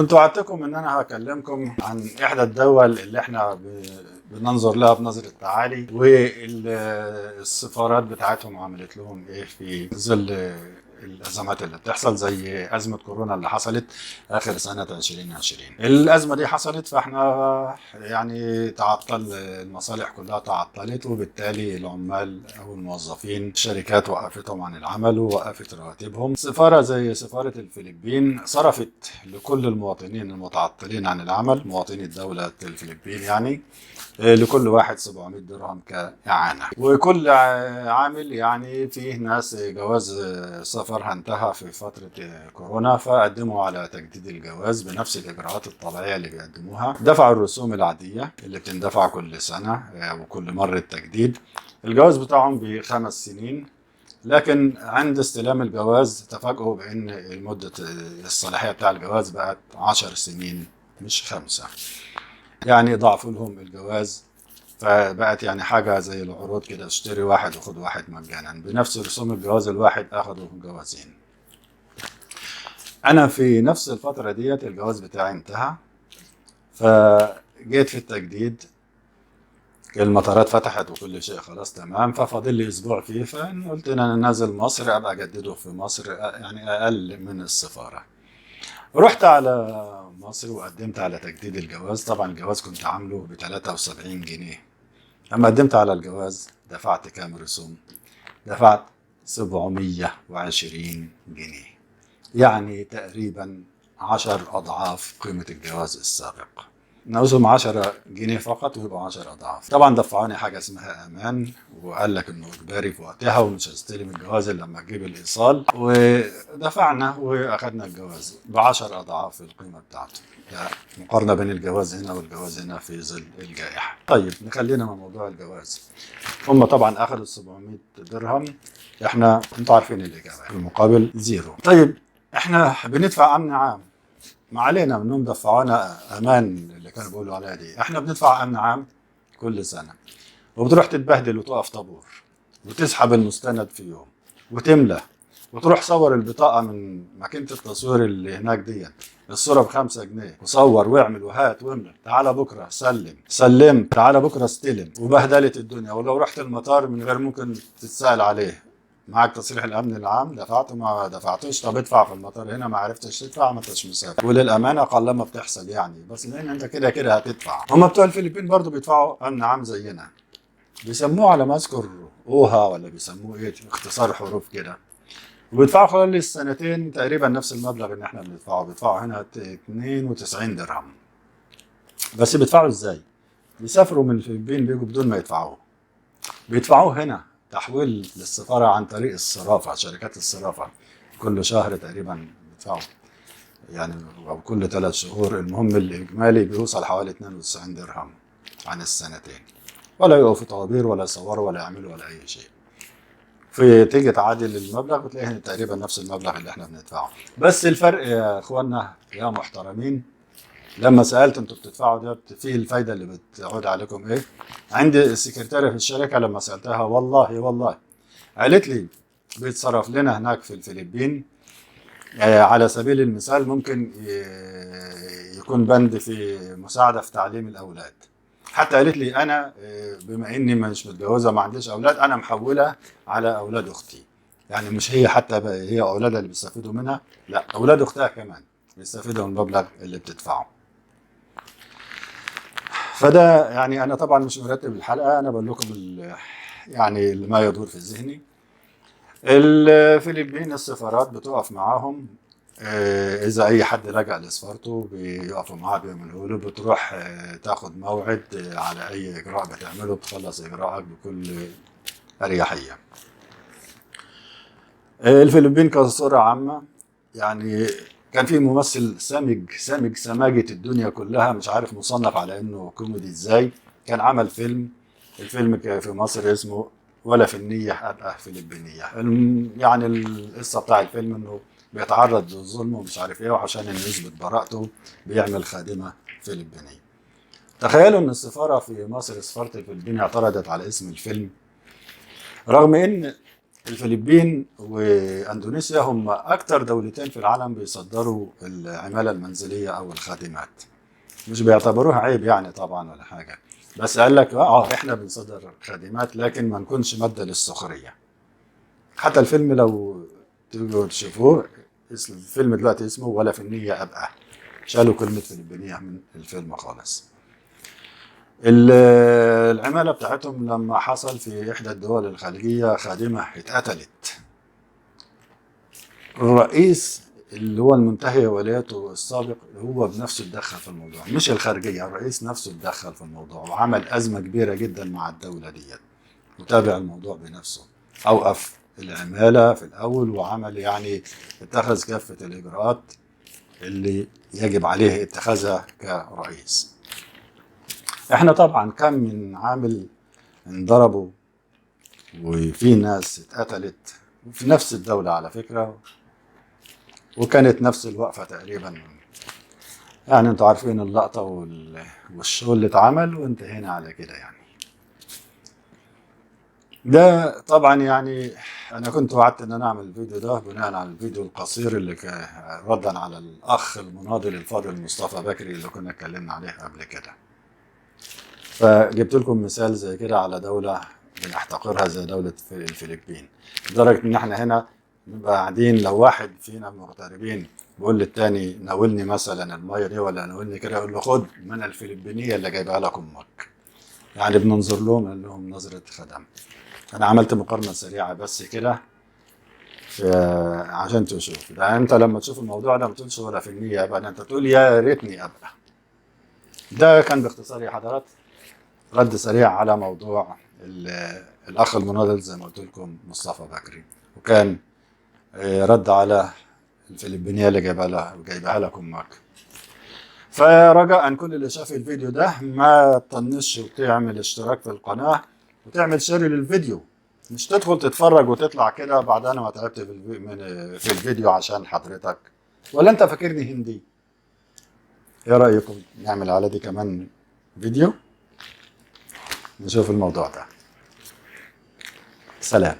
كنت وعدتكم ان انا هكلمكم عن احدى الدول اللي احنا بننظر لها بنظرة تعالي، والسفارات بتاعتهم عملت لهم ايه في ظل الازمات اللي بتحصل زي ازمة كورونا اللي حصلت اخر سنة 2020. الازمة دي حصلت فاحنا يعني تعطل المصالح كلها تعطلت، وبالتالي العمال او الموظفين الشركات وقفتهم عن العمل ووقفت رواتبهم. سفارة زي سفارة الفلبين صرفت لكل المواطنين المتعطلين عن العمل، مواطني الدولة الفلبين يعني، لكل واحد 700 درهم كإعانة، وكل عامل يعني فيه ناس جواز سفرها انتهى في فترة كورونا فقدموا على تجديد الجواز بنفس الإجراءات الطبيعية اللي بيقدموها، دفعوا الرسوم العادية اللي بتندفع كل سنة وكل مرة تجديد. الجواز بتاعهم ب5 سنين، لكن عند استلام الجواز تفاجئوا بأن مدة الصلاحية بتاع الجواز بقت 10 سنين مش 5، يعني ضاعفوا لهم الجواز، فبقت يعني حاجة زي العروض كده، اشتري واحد وخد واحد مجانا، بنفس رسوم الجواز الواحد اخدوا جوازين. انا في نفس الفترة ديت الجواز بتاعي انتهى، فجيت في التجديد المطارات فتحت وكل شيء خلاص تمام، ففاضل لي اسبوع فيه، فقلت ان انا نازل مصر ابقى اجدده في مصر يعني اقل من السفارة. رحت على مصر وقدمت على تجديد الجواز. طبعا الجواز كنت عامله ب 73 جنيه، اما قدمت على الجواز دفعت كام رسوم؟ دفعت 720 جنيه، يعني تقريبا 10 أضعاف قيمة الجواز السابق. ناقصهم 10 جنيه فقط ويبقوا 10 أضعاف. طبعا دفعوني حاجة اسمها أمان، وقال لك إنه إجباري في وقتها ومش هستلم الجواز إلا لما تجيب الإيصال، ودفعنا وأخدنا الجواز ب10 أضعاف القيمة بتاعته. ده مقارنة بين الجواز هنا والجواز هنا في ظل الجائحة. طيب نخلينا من موضوع الجواز. هم طبعا أخذوا 700 درهم، احنا انتوا عارفين الإجابة، في المقابل zero. طيب احنا بندفع أمن عام، ما علينا منهم دفعونا امان اللي كانوا بيقولوا عليها دي، احنا بندفع امن عام كل سنه، وبتروح تتبهدل وتقف طابور وتسحب المستند في يوم وتملى وتروح صور البطاقة من ماكينة التصوير اللي هناك دي، الصورة ب5 جنيه، وصور واعمل وهات واملى، تعالى بكره سلم، سلمت، تعالى بكره استلم، وبهدلت الدنيا. ولو رحت المطار من غير ممكن تتسأل عليه، معاك تصريح الامن العام؟ دفعته؟ ما دفعتوش؟ طب ادفع في المطار هنا، ما عرفتش تدفع ما انتش مسافر. وللامانة قلما بتحصل يعني، بس لان انت كده كده هتدفع. هم بتوع الفلبين برضو بيدفعوا امن عام زينا، بيسموه على ما اذكر OHA ولا بيسموه ايه، اختصار حروف كده، وبيدفعوا خلال السنتين تقريبا نفس المبلغ اللي احنا بندفعه. بيدفعوا هنا 92 درهم، بس بيدفعوا ازاي؟ بيسافروا من الفلبين بيجوا بدون ما يدفعوه، بيدفعوه هنا تحويل للسفارة عن طريق الصرافة، شركات الصرافة، كل شهر تقريبا بيدفعوا يعني أو كل 3 شهور. المهم الإجمالي بيوصل حوالي 92 درهم عن السنتين، ولا يقفوا طوابير ولا يصوروا ولا يعملوا ولا أي شيء. في تيجي تعادل المبلغ بتلاقيه تقريبا نفس المبلغ اللي احنا بندفعه، بس الفرق يا اخوانا يا محترمين، لما سالت انتوا بتدفعوا ده في الفايدة اللي بتعود عليكم ايه، عندي السكرتيره في الشركة لما سالتها والله والله قالت لي بيتصرف لنا هناك في الفلبين، على سبيل المثال ممكن يكون بند في مساعدة في تعليم الاولاد. حتى قالت لي انا بما اني مش متجوزة ما عنديش اولاد، انا محوله على اولاد اختي، يعني مش هي حتى هي اولادها اللي بيستفيدوا منها، لا اولاد اختها كمان بيستفيدوا من المبلغ اللي بتدفعه. فده يعني انا طبعا مش مرتب الحلقه، انا بقول لكم يعني ما يدور في ذهني. الفلبين السفارات بتقف معاهم، اذا اي حد لجأ لسفارته بيقفوا معاه بيعملوا له، بتروح تاخد موعد على اي اجراء بتعمله بتخلص اجراءك بكل اريحيه. الفلبين كصوره عامة يعني كان في ممثل سمج سمج سماجة الدنيا كلها، مش عارف مصنف على انه كوميدي ازاي، كان عمل فيلم، الفيلم في مصر اسمه ولا في النية أبقى فلبينية. يعني القصة بتاع الفيلم انه بيتعرض للظلم ومش عارف ايه، وعشان انه يثبت براءته بيعمل خادمة فلبينية. تخيلوا ان السفارة في مصر، سفارة الفلبين، اعترضت على اسم الفيلم، رغم ان الفلبين واندونيسيا هم اكتر دولتين في العالم بيصدروا العمالة المنزلية او الخادمات. مش بيعتبروها عيب يعني طبعا ولا حاجة، بس قال لك احنا بنصدر خادمات لكن ما نكونش مادة للسخرية. حتى الفيلم لو تيجوا تشوفوه، الفيلم دلوقتي اسمه ولا في النية أبقى، شالوا كلمة فلبينية من الفيلم خالص. العمالة بتاعتهم لما حصل في إحدى الدول الخليجية خادمة اتقتلت، الرئيس اللي هو المنتهي ولايته السابق هو بنفسه اتدخل في الموضوع، مش الخارجية، الرئيس نفسه اتدخل في الموضوع وعمل أزمة كبيرة جدا مع الدولة ديت، وتابع الموضوع بنفسه، أوقف العمالة في الأول وعمل يعني اتخذ كافة الإجراءات اللي يجب عليه اتخاذها كرئيس. احنا طبعا كم من عامل انضربوا وفي ناس اتقتلت في نفس الدولة على فكرة، وكانت نفس الوقفة تقريبا، يعني انتوا عارفين اللقطة والشغل اللي اتعمل، وانتهينا على كده يعني. ده طبعا يعني انا كنت وعدت ان انا اعمل الفيديو ده بناء على الفيديو القصير اللي ردا على الاخ المناضل الفاضل مصطفى بكري اللي كنا اتكلمنا عليه قبل كده. فجبت لكم مثال زي كده على دولة بنحتقرها زي دولة الفلبين، لدرجة ان احنا هنا نبقى قاعدين لو واحد فينا مغتربين بيقول للتاني ناولني مثلا المية دي ولا ناولني كده، يقول له خد من الفلبينية اللي جايبها لك امك. يعني بننظر لهم انهم نظرة خدم. انا عملت مقارنة سريعة بس كده عشان تشوف ده. انت لما تشوف الموضوع ده ما تقولش ولا في النية ابقى، انت تقول يا ريتني ابقى. ده كان باختصار يا حضرات رد سريع على موضوع الاخ المناضل زي ما قلت لكم مصطفى بكري، وكان رد على الفلبينية اللي جايبها لكم امك. فرجاء كل اللي شاف الفيديو ده ما تطنش وتعمل اشتراك في القناة وتعمل share للفيديو، مش تدخل تتفرج وتطلع كده بعد انا ما تعبت في الفيديو عشان حضرتك، ولا انت فاكرني هندي؟ ايه رأيكم نعمل على دي كمان فيديو نشوف الموضوع ده؟ سلام.